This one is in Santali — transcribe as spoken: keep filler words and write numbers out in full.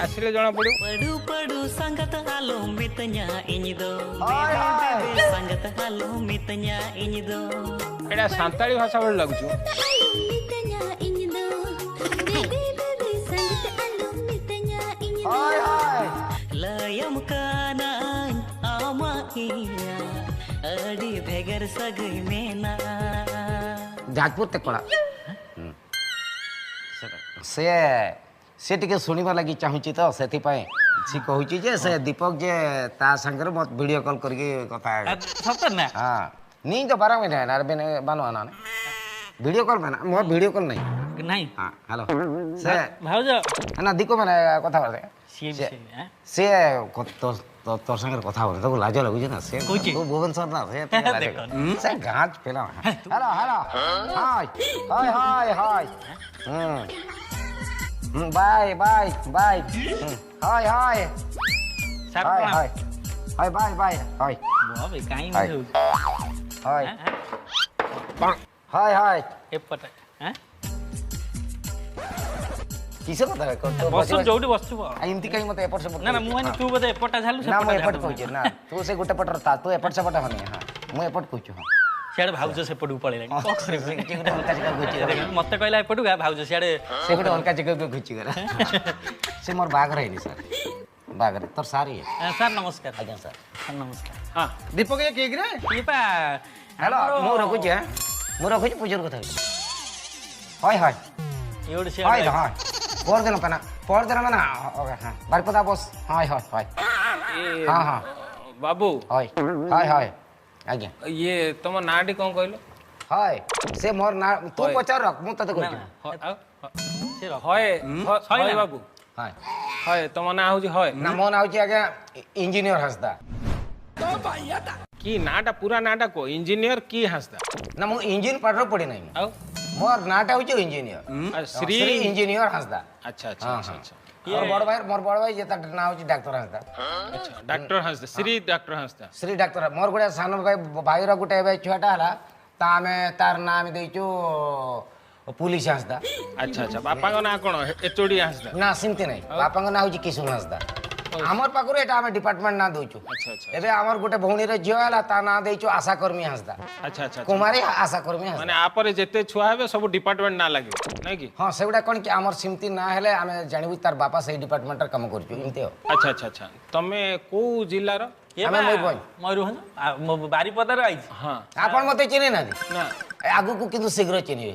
ଆସିଲେ ଜଣା ପଡିବ। ᱯᱟᱹᱰᱩ ᱯᱟᱹᱰᱩ ᱥᱟᱸᱜᱟᱛ ᱟᱞᱚᱢ ᱢᱤᱛᱟᱹᱧᱟ ᱤᱧ ᱫᱚ᱾ ᱦᱳᱭ, ᱦᱳᱭ᱾ ᱵᱮᱵᱮ ᱥᱟᱸᱜᱟᱛ ᱟᱞᱚᱢ ᱢᱤᱛᱟᱹᱧᱟ ᱤᱧ ᱫᱚ᱾ ଏଇଟା ସାନ୍ତାଳୀ ଭାଷା ଭଳି ଲାଗୁଛି। ᱟᱞᱚᱢ ᱢᱤᱛᱟᱹᱧᱟ ᱤᱧ ᱫᱚ᱾ ᱵᱮᱵᱮ ᱵᱮᱵᱮ ᱥᱟᱸᱜᱟᱛ ᱟᱞᱚᱢ ᱢᱤᱛᱟᱹᱧᱟ ᱤᱧ ᱫᱚ᱾ ᱦᱳᱭ, ᱦᱳᱭ᱾ ᱞᱟᱹᱭᱟᱢ ᱠᱟᱹᱱᱟᱹᱧ ᱟᱢᱟᱜ ᱤᱧᱟᱹᱜ ᱟᱹᱰᱤ ᱵᱷᱮᱜᱟᱨ ᱥᱟᱹᱜᱟᱹᱭ ᱢᱮᱱᱟᱜᱼᱟ᱾ ଯାଜପୁର ତେକଳା। ହୁଁ। ସେ, ସେ ଟିକେ ଶୁଣିବା ଲାଗି ଚାହୁଁଛି ତ, ସେଥିପାଇଁ ସେ କହୁଛି ଯେ ସେ ଦୀପକ ଯେ ତା ସାଙ୍ଗରେ ମତେ ଭିଡିଓ କଲ୍ କରିକି କଥା ହେବେ। ଆ, ସତରେ ନା? ହଁ। ᱱᱤᱧ ᱫᱚ ᱵᱟᱨᱚ ᱢᱤᱱᱤᱴ ᱟᱨ ᱵᱮᱱ ᱵᱟᱹᱱᱩᱜᱼᱟ ᱱᱟᱦᱟᱜ᱾ ଭିଡିଓ କଲ୍ ᱢᱮᱱᱟᱜᱼᱟ, ᱢᱳᱨ ᱵᱷᱤᱰᱤᱭᱳ ᱠᱚᱞ ᱱᱟᱦᱤᱸ। ᱱᱟᱦᱤᱸ। ᱦᱮᱸ, ᱦᱮᱞᱳ। ସେ ଭାଉଜ। ନା, ଦୀପ ମାନେ କଥା ହବ। ସିଏ ବି ସିଏ, ସେଇ, ଆଁ? ସିଏ କ-, ତୋ, ତୋ, ତୋ ସାଙ୍ଗରେ କଥା ହବନି, ତାକୁ ଲାଜ ଲାଗୁଛି ନା। ସେ କହୁଛି। ତୁ ଭୁବନେଶ୍ୱର ନା, ସେ ଏତେ ଲାଜ ଦେଖ। କରେ। ସେ ଗାଁ ପିଲା। Hello, hello. Hi, hi, hi, hi. ହୁଁ। ହୁଁ, ବାଏ, ବାଏ, ବାଏ। ହୁଁ। ହାଏ, ହାଏ। ସାର୍, ହାଏ, ପ୍ରଣାମ। ହାଏ। ହାଏ, ବାଏ, ବାଏ। ହାଏ। ବାବା, କାହିଁ ହାଏ। ଏମିତି ହଉଛି? ହାଏ। ଆଁ, ଆଁ? ହାଏ, ହାଏ। ଏପଟେ, ଆଁ? କିସ କଥା କର? ତୁ ବସୁ, ବସିବ। ଯୋଉଠି ବସୁଥିବ। ଆ, ଏମିତି କାହିଁ ମତେ ଏପଟ ସେପଟ ନା, ନା, କରୁଛୁ? ମୁଁ ଭାବିଲି ହଁ। ତୁ ବୋଧେ ଏପଟଟା ଝାଲୁ, ନା, ମୁଁ ସେପଟଟା ଏପଟ ଝାଲୁ। କହୁଛି। ନା, ତୁ ସେ ଗୋଟେ ପଟର ତା, ତୁ ଏପଟ ସେପଟ ହନି। ହଁ, ମୁଁ ଏପଟ କହୁଛି। ହଁ। ସିଆଡେ ଭାଉଜ ସେପଟକୁ ପଳେଇଲାଣି। ହଁ, କ'ଣ କରିବୁ? ସେ, ସେ ଗୋଟେ ଅଲଗା ଜାଗାକୁ ଘୁଞ୍ଚିଗଲା। ମତେ କହିଲା ଏପଟକୁ ଆ, ଭାଉଜ ସିଆଡେ। ସେ ଗୋଟେ ଅଲଗା ଜାଗାକୁ ଘୁଞ୍ଚିଗଲା। ସେ ମୋର ବାହାଘର ହେଇନି ସାର୍। ବାହାଘର ତୋର ସାର୍ ଇଏ। ଆ, ସାର୍ ନମସ୍କାର। ଆଜ୍ଞା ସାର୍। ସାର୍ ନମସ୍କାର। ହଁ, ଦୀପକ, ଇଏ କିଏ କିରେ? ଇଏ ପା ହ୍ୟାଲୋ, ଆମର ମୁଁ ରଖୁଛି, ଆଁ? ମୁଁ ରଖୁଛି, ପଛରେ କଥା ହେବି। ହଏ, ହଏ। ଇଏ ଗୋଟେ ସିଆଡ଼େ ହଏ, ହଏ। ପରଦିନ କାନା? ପରଦିନ ମାନେ, ଓକେ, ହଁ। ବାରିପଦା ବସ୍। ହଏ, ହଏ, ହଏ। ଏ, ହଁ, ହଁ। ବାବୁ। ହଏ। ହଏ, ହଏ। ଆଜ୍ଞା। ଇଏ ତମ ନାଁଟି କ'ଣ କହିଲ? ହଏ। ସେ ମୋର ନାଁ, ତୁ ହଏ। ପଚାର ରଖ, ମୁଁ ତତେ ନା, କହୁଛି। ନା। ହ-, ଆଉ? ହ-, ସେ ରଖ। ହଏ, ହୁଁ? ହ-, ହଏ ହଏ ନା? ବାବୁ। ହଏ। ହଏ, ତମ ନାଁ ହଉଛି ହଏ? ନା, ମୋ ନାଁ ହଉଛି ଆଜ୍ଞା ଇ-, ଇଞ୍ଜିନିୟର ହାଁସଦା। କି ନାଁଟା, ପୁରା ନାଁଟା କୁହ, ଇଞ୍ଜିନିୟର କି ହାଁସଦା? ନା, ମୁଁ ଇଞ୍ଜିନ ପାଠରେ ପଢ଼ି ନାହିଁ ମୁଁ। ଆଉ? ମୋର ନାଁଟା ହଉଛି ଇଞ୍ଜିନିୟର। ହୁଁ। ଆ, ଶ୍ରୀ ଶ୍ରୀ ଇଞ୍ଜିନିୟର ହାଁସଦା। ଆଚ୍ଛା, ଆଚ୍ଛା, ହଁ, ଆଚ୍ଛା, ହଁ। ଆଚ୍ଛା। ମୋର ବଡ଼ ଭାଇ, ମୋର ବଡ଼ ଭାଇ ଯେ ତା ନାଁ ହଉଛି ଡାକ୍ତର ହାଁସଦା। ଆଚ୍ଛା, ଡାକ୍ତର ହାଁସଦା, ଶ୍ରୀ ଡାକ୍ତର ହାଁସଦା। ଶ୍ରୀ ଡାକ୍ତର, ମୋର ଗୋଟେ ସାନ ଭାଇ, ଭାଇର ଗୋଟେ ଏବେ ଛୁଆଟା ହେଲା, ତା ଆମେ, ତାର ନାଁ ଆମେ ଦେଇଛୁ ପୁଲିସ ହାଁସଦା। ଆଚ୍ଛା ଆଚ୍ଛା, ବାପାଙ୍କ ନାଁ କ'ଣ? H O D Hansda. ନା, ସେମିତି ନାହିଁ। ବାପାଙ୍କ ନାଁ ହେଉଛି କିଶୋର ହାଁସଦା। ଆମର ପାଖରୁ ଏଇଟା ଆମେ ଡିପାର୍ଟମେଣ୍ଟ ନାଁ ଦଉଛୁ। ଆଚ୍ଛା ଆଚ୍ଛା। ଏବେ ଆମର ଗୋଟେ ଭଉଣୀର ଝିଅ ହେଲା, ତା ନାଁ ଦେଇଛୁ ଆଶାକର୍ମୀ ହାଁସଦା। ଆଚ୍ଛା ଆଚ୍ଛା ଆଚ୍ଛା। କୁମାରୀ ଆଶାକର୍ମୀ ହାଁସଦା। ମାନେ ଆ ପରେ ଯେତେ ଛୁଆ ହେବେ ସବୁ ଡିପାର୍ଟମେଣ୍ଟ ନାଁ ଲାଗିବ, ନାଇଁ କି? ହଁ, ସେଗୁଡ଼ା କ'ଣ କି, ଆମର ସେମିତି ନାଁ ହେଲେ ଆମେ ଜାଣିବୁ ତାର ବାପା ସେଇ ଡିପାର୍ଟମେଣ୍ଟରେ କାମ କରୁଛୁ, ଏମିତି ଆଉ। ଆଚ୍ଛା ଆଚ୍ଛା ଆଚ୍ଛା। ତମେ କୋଉ ଜିଲ୍ଲାର? ଇଏ ଆମେ ବା ମୟୂରଭଞ୍ଜ। ମୟୂରଭଞ୍ଜ। ଆ, ମୁଁ ବାରିପଦାରୁ ଆଇଛି। ହଁ। ଆପଣ ମତେ ଚିହ୍ନି ନାହାନ୍ତି? ନା। ଏ ଆଗକୁ କିନ୍ତୁ ଶୀଘ୍ର ଚିହ୍ନିବେ।